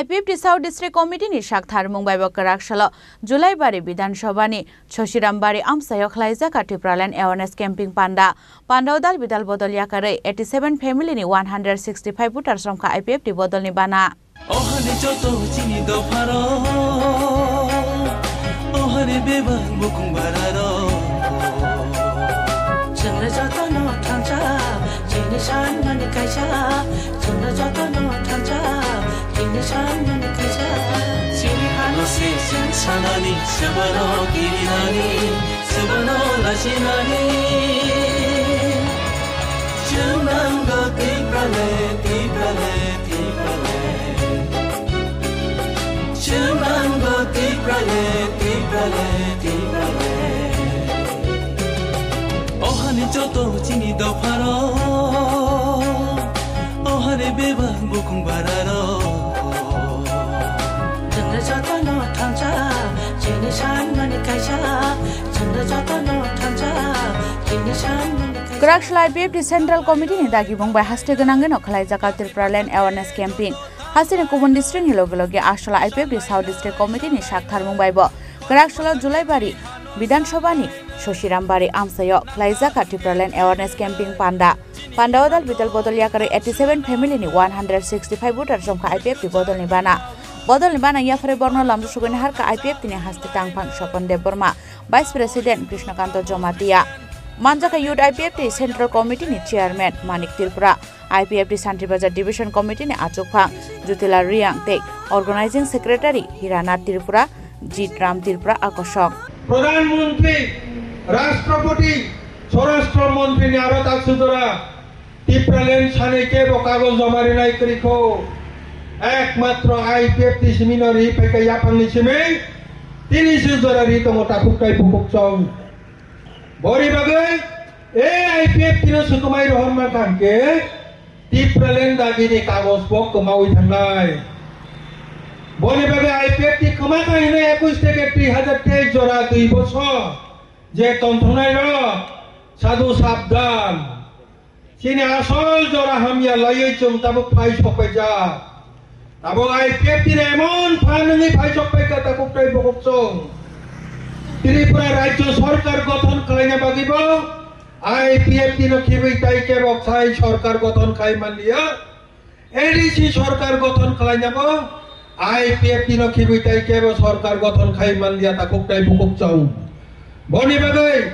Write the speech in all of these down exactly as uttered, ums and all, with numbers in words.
Fifty South District Committee ni sak tharmung bai bo kwrak salo Julaibari Bidhan Sabha ni Sosirambari amchaio khlaijak a Tipraland Awareness Camping panda. Panda o dal bidal bodol yakarwi eighty seven family ni one hundred sixty five voters romkha I P F T bodol ni bana. Ohani joto chini dopharo, ohani bebak bukung bararo. Chwngno jotono thansa, chini sanmani kaisa. Chwngno jotono thansa, chini sanmani kaisa. Chini hano se chwng sanani, swbano kirinani, swbano lachinani. Chwng nango Tipraland, Tipraland, Tipraland. Chwng nango Tipraland, Tipraland, Tipraland. Ohani joto chini dopharo, ohani bebak bukung bararo. Chwngno jotono thansa, chini sanmani kaisa. Chwngno jotono thansa, chini sanmani kaisa. Kwrak salo I P F T Central Committee ni dagimung bai haste gwnangwi no khlaijak a Tipraland Awareness Camping. Hasteni kubun district ni loge loge aswla I P F T South District Committee ni sak tharmung bai bo kwrak salo Julaibari Bidhan Sabha ni Sosirambari amchaio khlaijak a Tipraland Awareness Camping panda. Panda o dal bidal bodol yakarwi eighty seven family ni one hundred sixty five voters romkha I P F T bodol ni bana. Bodol ni bana yapharwi borno lamjak sugwi naharkha I P F T ni haste tangphang Swapan Debbarma, Vice President Krishnakanto Jamatia. Manjakha Youth I P F T Central Committee ni Chairman Manik Tripura, I P F T Santibazar Division Committee ni achukphang Jyotila Reang tei Organizing Secretary Hiranath Tripura, Jit Ram Tripura a kosong. Pradhan Mantri, Rashtrapati, Swarashtra Mantri ni aro taksujora Tipraland sanai kebo kagoj joma rinai kwrwi kho. Ekmatro I P F T simi no ri phaikha yaphang ni simi tini se jora ri tongo takhuk tai bukhuk chong. Boni bagwi A I P F T no swkwmai rohorma thangkhe Tipraland dagini kagoj bo kwmawi thangnai. Boni bagwi I P F T kwma kha hwnwi ekush theke twi hazar teis jora dui bosor je tongthoknai rok sadhu sabdan. Chini asol jora hamya laiwi chwng tabuk phai sokpaijak. Abo I P F T ni emon phan wngwi phai sokpaikha takhuk tai bukhuk chwng. Tripura Rajya Sarkar gothon khlaina bagwi bo I P F T no khibwi tai kebo sai sarkar gothon khai manliya. A D C sarkar gothon khlaina bo I P F T no khibwi tai kebo sarkar gothon khai manliya takhuk tai bukhuk chwng. Boni bagwi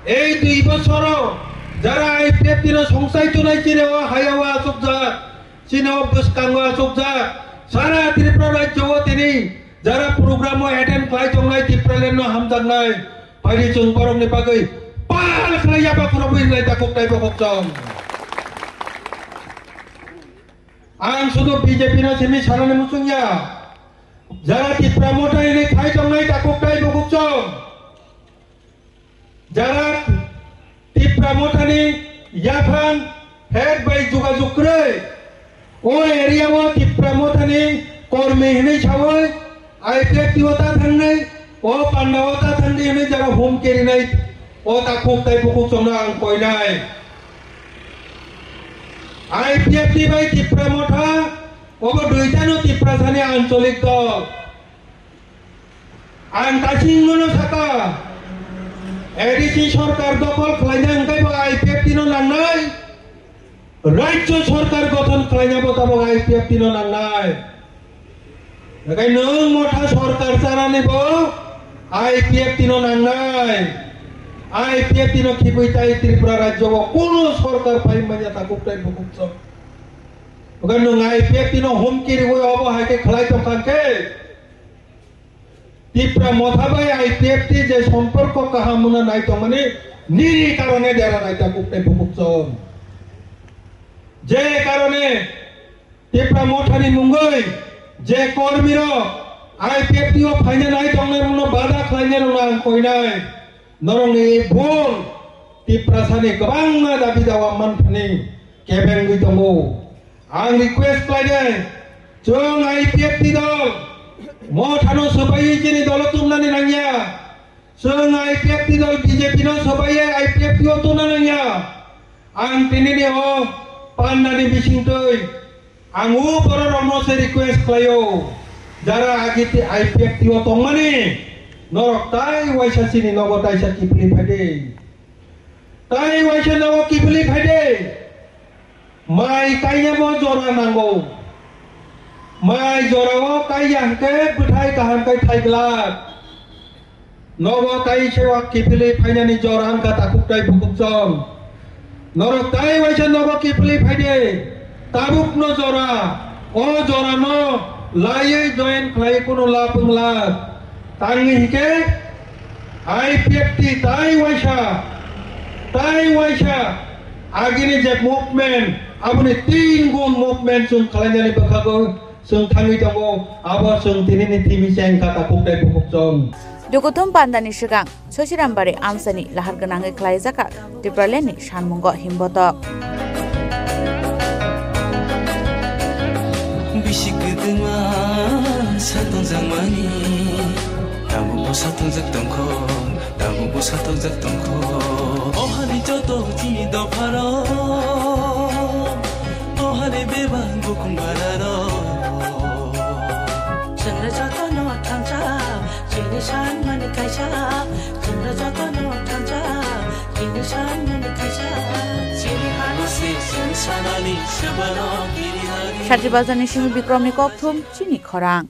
ei dui bosoro jara I P F T no songchai tunai chini o hayao achukjak. Chini o bwskango achukjak sara Tripura rajyo o tini jara program o attend khlai tongnai Tipraland no hamjaknai phaidi chwng borokni bagwi pal khlai yaba khoroknwi wngnai takhuk tai bokhok chwng. Ang sudu B J P no simi sanani muchungya, jara Tipra Motha hwnwi khai tongnai takhuk tai bokhok chwng. Jara Tipra Mothani yaphang head bai jogajog kwrwi, o area o Tipra Mothani kormi hwnwi sawi I P F T o ta thangni, o panda o ta thangni hwnwi jara hum kerinai, o takhuk tai bukhuk chwngno ang koinai. I P F T bai Tipra Motha obo duitano Tiprasani ancholik dol. Ang kasing nono saka, A D C sarkar dokol khlaina hwnkhe bo I P F T no nangnai, rajyo sarkar gothon khlaina bo tabok I P F T no nangnai. Hwnkhe nwng motha sarkar chanani bo I P F T no nangnai, I P F T no khibwi tai Tripura rajyo o kono sarkar phai manya takhuk tai bukhuk chwng. Hwnkhe nwng I P F T no humki riwi obo hai khe khlai tongkha khe, Tipra Motha bai I P F T je somporko kaham wngna nai tongmani nini karone dera nai takhuk tai bukhuk chwng. Je karone Tipra Mothani mungwi je kormi rok I P F T o phaina nai tongnai rokno bada khlainai rokno ang koinai. Norokni bul Tiprasani kwbangma dabi dawa manthani kebengwi tongo. Ang request khlainai, chwng I P F T dol, Mothano swbaiwi chini dolo tubunani nangya. Chwng I P F T dol B J P no swbaiwi I P F T o tubuna nangya. Ang tinini o pandani bisingtwi Ang o bororokno se request khlaio, jara agiti I P F T o tongmani, norok tai waisa chini nogo taisa kiphilwi phaidi. Tai waisa nogo kiphilwi phaidi. Mai kainabo jora nango. Mai jorao kaiya hwnkhe bwthai kaham khe thai glak. Nogo tai sewa kiphilwi phainani jora wngkha takhuk tai bukhuk chong. Norok tai waisa nogo kiphilwi phaidi. Tabukno jora, o jorano laiwi join khlai kunu lab wng lak. Tangwi hinkhe I P F T tai waisa, tai waisa agini je movement, aboni tin gun movement chwng khlainani bwkhago chwng thangwi tongo, abo chwng tinini thimi chengkha takhuk tai bukhuk chong. Dukuthum pandani swkang Sosiram Bari amchaini lahar gwnangwi khlaijakha Tipralandni sanmungo himbotok. Bisi kwtwma satong jakmani, tabukbo satong jak tongkho, tabukbo satong jak tongkho. O hani joto chini dopharok, o hani bebak bukhung bararok. Chwngno jotono thangcha, chini sanmani kaisa. Chwngno jotono thangcha, chini sanmani kaisa. Chini hano se chwng sanani sebano giri hari. Sarchi Bazarni simi Bikromni kokthum chini khorang.